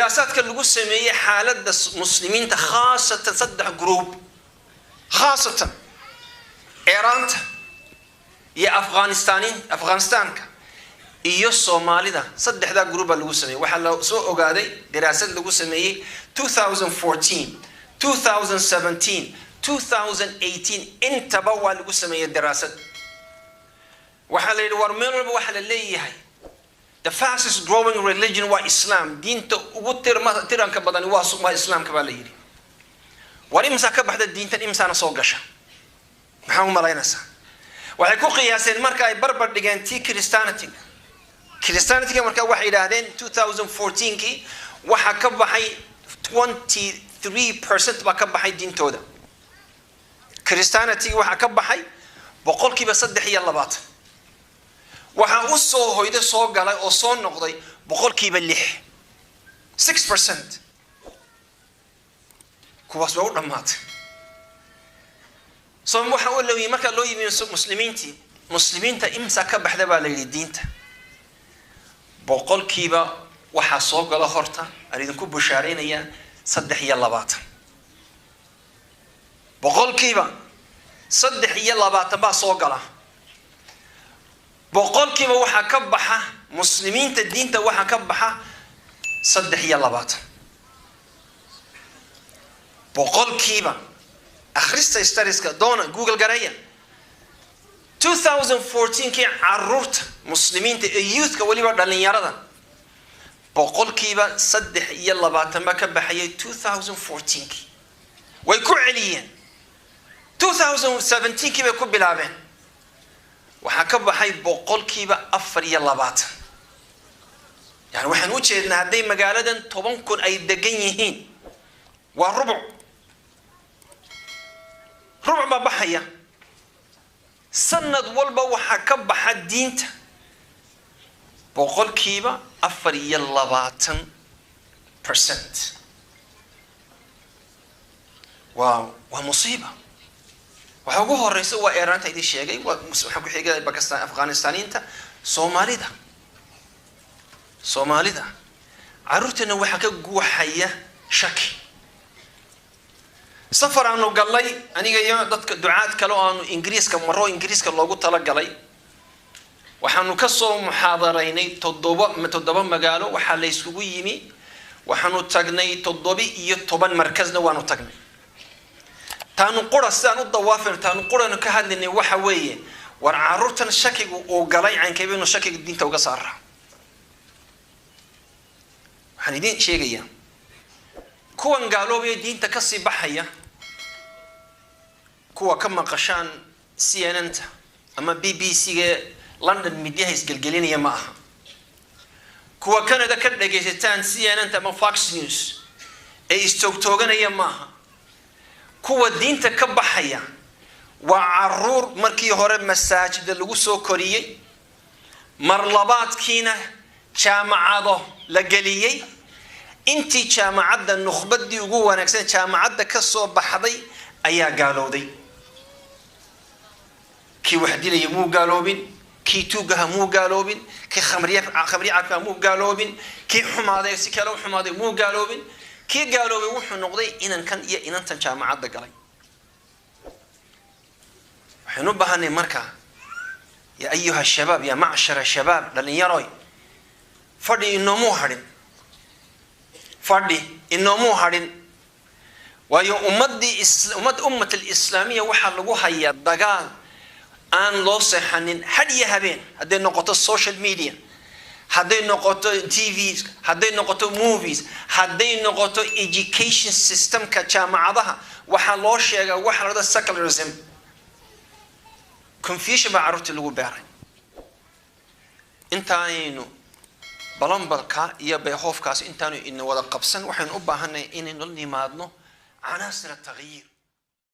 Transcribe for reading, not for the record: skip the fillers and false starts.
Diraasaadka lagu sameeyey xaaladda Muslimiinta, khaasatan saddex group, khaasatan Eeraanta iyo Afghanistaan, Afghanistaanka iyo Soomaalida, saddexdaa group baa lagu sameeyey. Waxaa la soo ogaaday diraasad lagu sameeyey 2014, 2017, 2018, intaba waa lagu sameeyey diraasad. Waxaa la yidhi, war meel walba waxaa la leeyahay the fastest growing religion waa Islam, diinta ugu tiranka badani waa Islaamka baa la yidhi. War imsaa ka baxda diintan, imsaana soo gasha? Maxaa u malaynaysaa? Waxay ku qiyaaseen marka ay barbar dhigeen tii Christianity-ga. Christianity-ga marka waxay yidhaahdeen 2014kii waxaa ka baxay 23% baa ka baxay diintooda. Christianity-ga waxaa ka baxay 23%. Waxaa u soo hoyday, soo galay oo soo noqday 6%, 6%. Kuwaas waa u dhammaatay. So waxa u looyimi markaa loo yimi muslimiintii, muslimiinta imsa ka baxda baa la yidhi diinta? Boqolkiiba waxaa soo gala, horta aan idinku bushaaraynayaa, 23. 23% baa soo gala. Boqolkiiba waxaa ka baxa muslimiinta diinta, waxaa ka baxa 23%. Akhrista studies-ka doona, Google gareeya. 2014kii caruurta muslimiinta ee youth-ka, weliba dhalinyarada, 23% baa ka baxayay 2014kii. Way ku celiyeen, 2017kii bay ku bilaabeen, waxaa ka baxay 24%. Yani waxaan u jeednaa hadday magaaladan 10,000 ay degan yihiin, waa rubuc, rubuc baa baxaya. Sanad walba waxaa ka baxa diinta 24%. Waa musiiba. Waxa ugu horeysa waa Eeraanta idin sheegay, waxaa ku xigay Bakistan, Afghanistaniinta, Soomaalida. Soomaalida carruurteena waxaa ka guuxaya shaki. Safar aanu gallay aniga iyo dadka ducaad kale oo aanu Ingiriiska maro, Ingiriiska loogu talagalay, waxaanu kasoo muxaadaraynay toddoba magaalo. Waxaa la yskugu yimi, waxaanu tagnay 17 markasna waanu tagnay. Taanu qura sidaan u dawaafayno, taanu quranu ka hadlaynay waxa weeye, war caruurtan shakigu uu galay, caynkay baynu shakiga diinta uga saaraa? Waxaan idiin sheegayaa, kuwan gaaloobaya, diinta kasii baxaya, kuwa ka maqashaan CNN-ta ama BBC-ga London midyaha isgelgelinaya ma aha. Kuwa Canada ka dhagaysataan CNN-ta ama Fox News ee istoogtooganaya ma aha. Kuwa diinta ka baxaya waa caruur markii hore masaajida lagu soo koriyey, mar labaadkiina jaamacado la geliyey. Intii jaamacadda nukhbadii ugu wanaagsan jaamacadda ka soo baxday ayaa gaalowday. Kii wax dilaya muu gaaloobin, kii tuugaha muu gaaloobin, kii khamriye khamriye cabkaa muu gaaloobin, kii xumaaday si kale u xumaaday muu gaaloobin. Kii gaaloobay wuxuu noqday inankan iyo inantan jaamacadda galay. Waxaynu u baahanay markaa, يا أيها الشباب، يا معشر الشباب، dhalinyaroy, fadhi inoomuu hadhin, fadhi inoomuu hadhin. Waayo ummaddii, ummad ummat alislaamiya waxaa lagu hayaa dagaal aan loo seexanin had iyo habeen, hadday noqoto social media, hadday noqoto TV, hadday noqoto movies, hadday noqoto education system-ka jaamacadaha. Waxaa loo sheegaa waxa la dhahda secularism. Confusion baa carruurtii lagu beeray. Intaanaynu balombalka iyo bayhoofkaas intaanu ina wada qabsan, waxaynu u baahanay inaynu la nimaadno canaasir تغيير.